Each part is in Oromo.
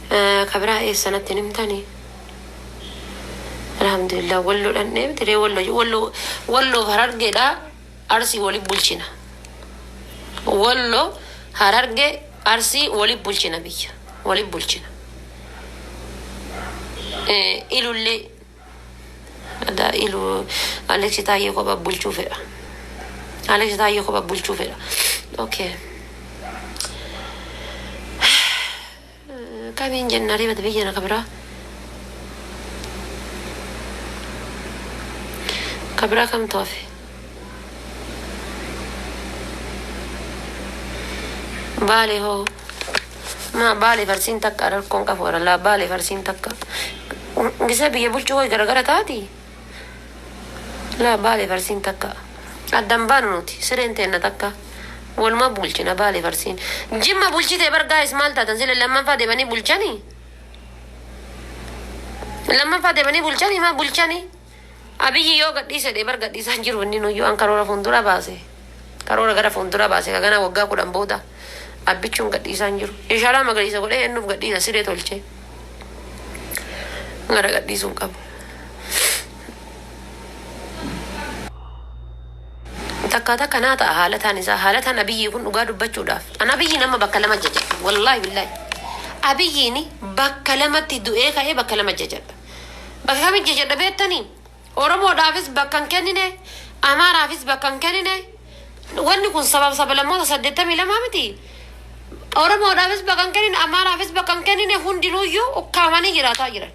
Ka biraa eessa natti hin himtanii? Alhamdulillah Walloo dhandhee miti ree Walloo Walloo Walloof Harargeedha Arsii wali bulchina. Walloo Hararge Arsii wali bulchina biyya wali bulchina. Ilullee Adaa ilu Aleksi Taayyee kopha bulchuu fedha. Aleksi Taayyee kopha bulchuu fedha. Okay. Kamiin jenna ree mata biyya ka biraa? Ka biraa kamtu hafe? Baale hoo? Maa baale farsiin takka rakkoon qabu warra laa baale farsiin takka. Gisa biyya bulchuu hoy garagara taati? Laa baale farsiin takka. Addan baanu nuti sireen teenna takka. Waluma bulchina baale farsiin. Jimma bulchitee bar guys maal taatan sila lammaffaa deemanii bulchanii? Lammaffaa deemanii bulchanii maa bulchanii? Abiyyi yoo gadhiise jedhee bar gadhiisaa hin jiru inni nuyyuu an karoora fuuldura baase. Karoora gara fuuldura baase ka ganaa waggaa 10 booda Abbichuun gadhiisaa hin jiru. Inshaalaa magariisa godhee ennuuf gadhiisa siree tolchee. Gara gadhiisuu hin qabu. Takkaa takka naa ta'a haalataan isaa haalataan Abiyyii kun dhugaa dubbachuudhaaf. An Abiyyiin amma bakka lama jajadha. Wallaahi billaahi. Abiyyiin bakka lamatti du'ee ka'ee bakka lama jajadha. Bakka kamitti jajadha beektanii? Oromoodhaafis bakka hin kennine, Amaaraafis bakka hin kennine. Wanni kun sabaaf sablammoota 82 miti. Oromoodhaafis bakka hin kennine, Amaaraafis bakka hin kennine hundinuuyyuu ukkaamanii jiraataa jiran.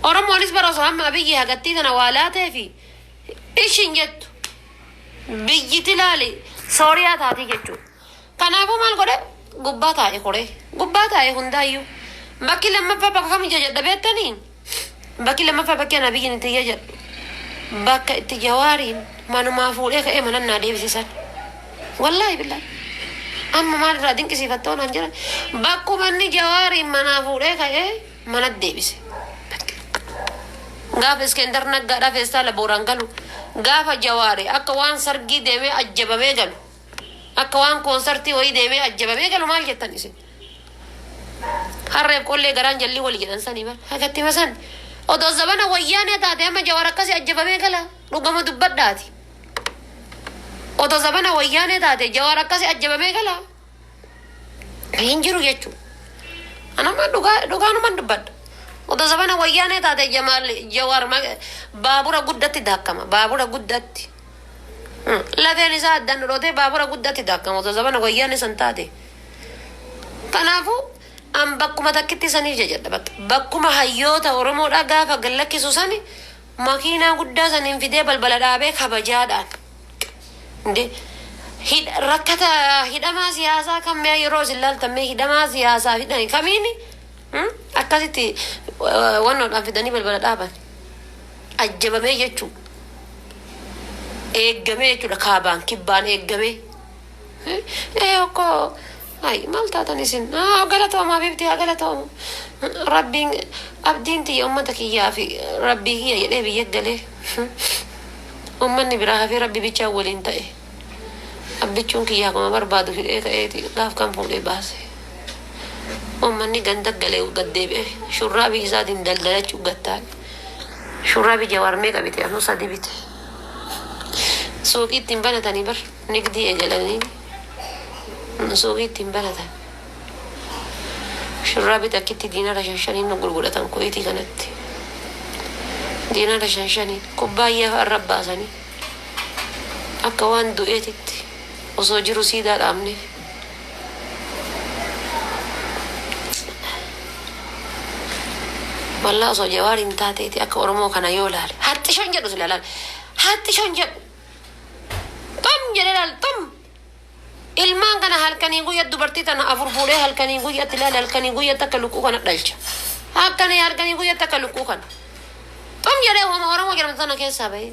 Oromoonis bara osoo hamma Abiyyi hagattii tana waa laateefi ishin jettu biyyiti laali Sooriyaa taatii jechuudha. Kanaafuu maal godhe gubbaa taa'e koree gubbaa taa'e hundaayyuu. Bakki lammaffaa bakka kam jajadha beektanii? Bakki lammaffaa bakki ana biyyin itti jajadhu bakka itti Jawaariin manumaa fuudhee ka'ee manan naa deebise san. Wallaahi billaahi. Amma maal irraa dinqisiifatta naan jedhan bakkuma inni Jawaariin manaa fuudhee ka'ee manatti deebise. Gaafa Iskendar Naggaadhaa feestaala booraan galu gaafa Jawaari akka waan sargii deemee ajjabamee galu akka waan koonsartii wayii deemee ajjabamee galu maal jettan isin? Harreef qollee garaan jallii wali jedhan sanii bar. Hagatti masan. Odoo zabana wayyaanee taate amma Jawaar akkasi ajjabamee gala. Dhugama dubbadhaati. Odoo zabana wayyaanee taate Jawaar akkasi ajjabamee gala. Hin jiru jechuudha. Anama dhugaa dhugaanuman dubbadha. Odoo zabana wayyaanee taate Jamaal Jawaar baabura guddatti daakkama. Baabura guddatti. Lafeen isaa addaan dhodhootee baabura guddatti daakkama. Odoo zabana wayyaanee san taate. Kanaafuu an bakkuma takkitti saniif jajadha bakka. Bakkuma hayyoota Oromoodhaa gaafa gad lakkisu sani makiinaa guddaa saniin fidee balbala dhaabee kabajaadhaan. Inde rakkata hidhamaa siyaasaa kan mee yeroo isin laaltan mee hidhamaa siyaasaa hidhan kamiini akkasitti wannoodhaan fidanii balbala dhaaban. Ajjabamee jechuu. Eeggamee jechuudha kaabaan kibbaan eeggamee. Ee okkoo ay maal taatan isin haa galatoomu habibti haa galatoomu rabbiin abdiin tiyya ummata kiyyaa fi rabbii kiyya jedhee biyya galee ummanni biraa hafee rabbi bichaan waliin ta'e abbichuun kiyya akkuma barbaadu hidhee ka'eeti gaaf kan fuudhee baase ummanni ganda galee gad deebi'e shurraabii isaatiin daldalachuu gattaa'e shurraabii Jawaar meeqa bite anuu sadi bite suuqii ittiin banatanii bar Nigdii eegalanii suuqii ittiin banatan. Shurraabii takkitti diinara shan shaniin nu gurguratan Kuweetii kanatti. Diinara shan shaniin kubbaayyaa fa'a irra baasanii akka waan du'eetitti osoo jiru siidaa dhaabneef. Wallaa osoo Jawaar hin taateeti akka Oromoo kana yoo laale haxxishoon jedhu sila laale haxxishoon jedhu. Xom jedhee laal xom. Ilmaan kana halkanii guyya dubartii tana afur fuudhee halkanii guyyatti laal halkanii guyyatti akka lukkuu kana dhalcha. Halkanii halkanii guyyatti akka lukkuu kana. Xom jedhee homa Oromoo jedhamtu tana keessaa bahee.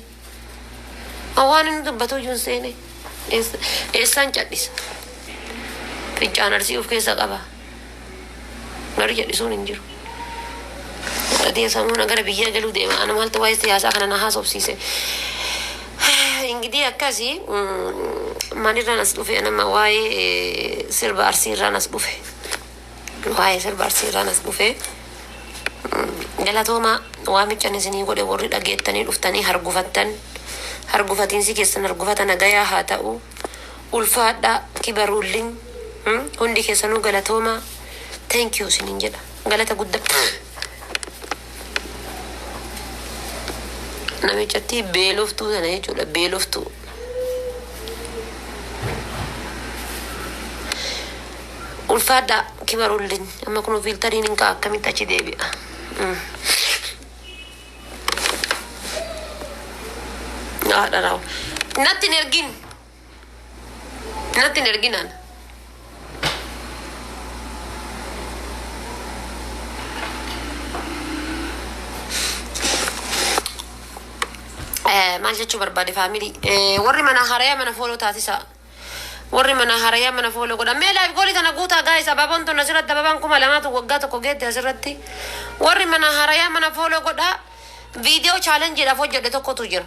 Waan inni dubbatu iyyuu hin seene. Eessaan cadhisa. Fincaan arsii of keessa qaba. Garuu cadhisuun hin jiru. Adii samuuna gara biyyaa galuu deema. Ana maaltu waa'ee siyaasaa kana na haasofsiise. Ingidii akkasi maalirraan as dhufe anama waa'ee sirba arsiirraan as dhufe. Waa'ee sirba Arsiirraan as dhufee galatoomaa. Waamichan isinii godhe warri dhageettanii dhuftanii hargufattan, hargufatiinsi keessan hargufata nagayaa haa ta'u. Ulfaadhaa, kibaruulliin hundi keessanuu galatoomaa. Thank you isiniin jedha, galata guddaa. Namichatti beeloftuu sana jechuudha, beeloftuu. Ulfaadhaa, kibaruulliin. Amma kun filtariin hin ka'a, akkamitti achi deebi'a? Haadha raawu. Natti hin ergin. Natti hin erginaan. Maal jechuu barbaade, family? Warri mana harayaa mana follow taasisaa. Warri mana harayaa mana follow godha. Mee live goolii tana guutaa, guys. Abaaboon tun asirratti abaabaan 2000tu waggaa tokko geette asirratti. Warri mana harayaa mana follow godha. Viidiyoo challengeiidhaaf hojjedhe tokkotu jira.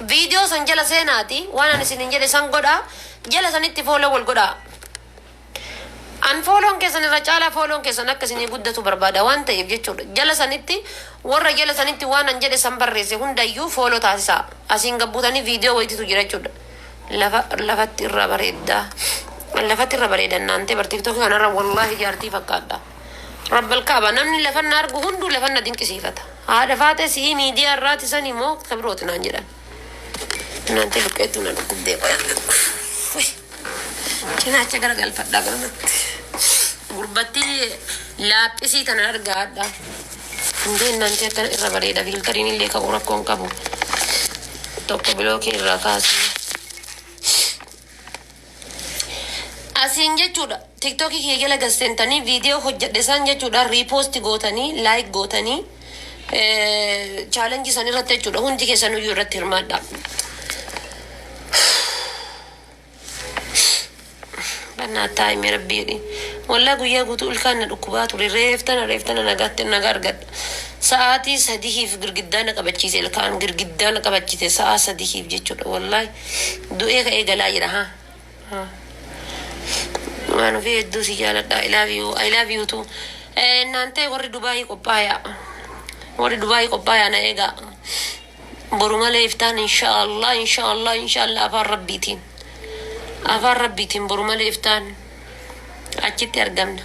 Viidiyoo san jala seenaati waan ani isin jedhe san godha. Jala sanitti follow wal godha. An follown keessan irra caalaa follown keessan akka isinii guddatu barbaada waan ta'eef jechuudha. Jala sanitti, warra jala sanitti waan an jedhe san barreesse hundayyuu follow taasisaa. Asiin gabbuutanii viidiyoo wayititu jira jechuudha. Lafa lafatti irra bareeddaa. Lafatti irra bareedan naantee bar TikTokii kanarra wallaahi jaartii fakkaadha. Rabbal kaaba, namni lafanna argu hunduu lafanna dinqisiifata. Haadha faatee si'ii miidiyaa irraati san immoo kabirooti naan jedhan. Naantee luqqeettuu na dhukkubdee qoya. Cinaacha gara galfadhaa garanatti. Gurbattii laaphisii tana argaadha. Hundeen naantee akkana irra bareeda, filteriin illee ka'uu rakkoon qabu. Tokko blockii irraa kaasee. Asiin jechuudha, TikTokii kiyya jala galseentanii viidiyoo hojjedhe san jechuudha repost gootanii, like gootanii, challengeii san irratti jechuudha hundi keessanuyyuu irratti hirmaadha. Bannaa taa'imee rabbii jedhi. Wallaa guyyaa guutuu ilkaan na dhukkubaa ture, reeftana reeftana nagaatti nagaa argadha. Sa'aatii sadihiif girgiddaa na qabachiise, ilkaan girgiddaa na qabachiise sa'aa sadihiif jechuudha, wallaahi du'ee ka'ee galaa jira haa. Waan ofii hedduu si jaaladha. I love you. I love you too. Naan ta'e warri Dubaayii qophaayaa. Warri Dubaayii qophaayaa, na eegaa. Boru malee iftaan inshaallah, inshaallah, inshaallah, afaan rabbiitiin. Afaan rabbiitiin boru malee iftaan achitti argamna.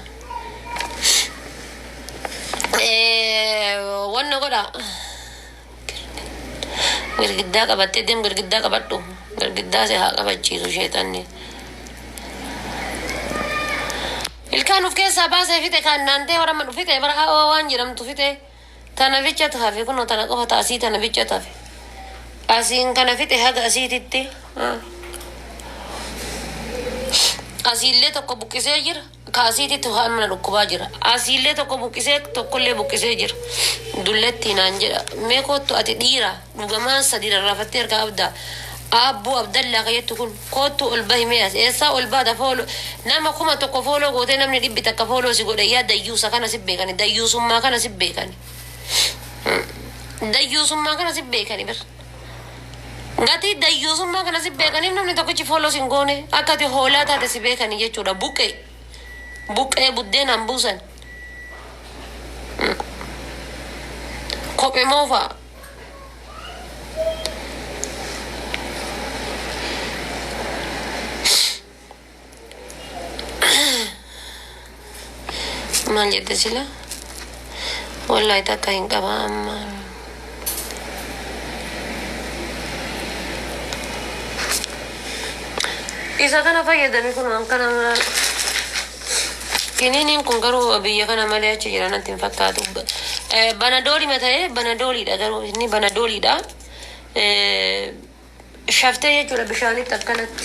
Wanna godha. Girgiddaa qabattee deem, girgiddaa qabadhu. Girgiddaa si haa qabachiisu sheexanni. Ilkaan of keessaa baasee fixe kan naantee warama fixe bara a'oo waan jedhamtu fixe. Tana bichatu hafe, kunoo tana qofa taasii tana bichatu hafe. Asiin kana fixe haga asiititti. Asiillee tokko buqqisee jira. Ka asiititti waan mana dhukkubaa jira. Asiillee tokko buqqisee, tokkollee buqqisee jira. Dullattii naan jedha. Mee koottu, ati dhiira dhugamaan sadi rarraafattee harkaa qabdaa. Aabbuu Abdallaa ka jettu kun koottu ol bahi, mee as eessaa ol baata? Follow nama 1000 follow gootee namni 100 follow si godhe. Yaa dayyuusa, kana si beekani, dayyuusummaa kana si beekani, dayyuusummaa kana si beekani bir. Gatii dayyuusummaa kana si beekaniif namni tokkichi follow si hin goone, akka ati hoolaa taate si beekani jechuudha. Buqqee buqqee buddeenaan buusan kophee moofaa. Maal jette sila? Wallahi takka hin qaba amma. Isa kana fayyadami, kun waan kana maal? Kiniiniin kun garuu biyya kana malee achi jira natti hin fakkaatu. Banadoolima ta'ee banadooliidha, garuu inni banadooliidha. Shaftee jechuudha bishaanitti akkanatti.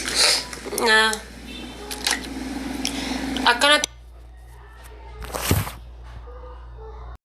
Akkanatti.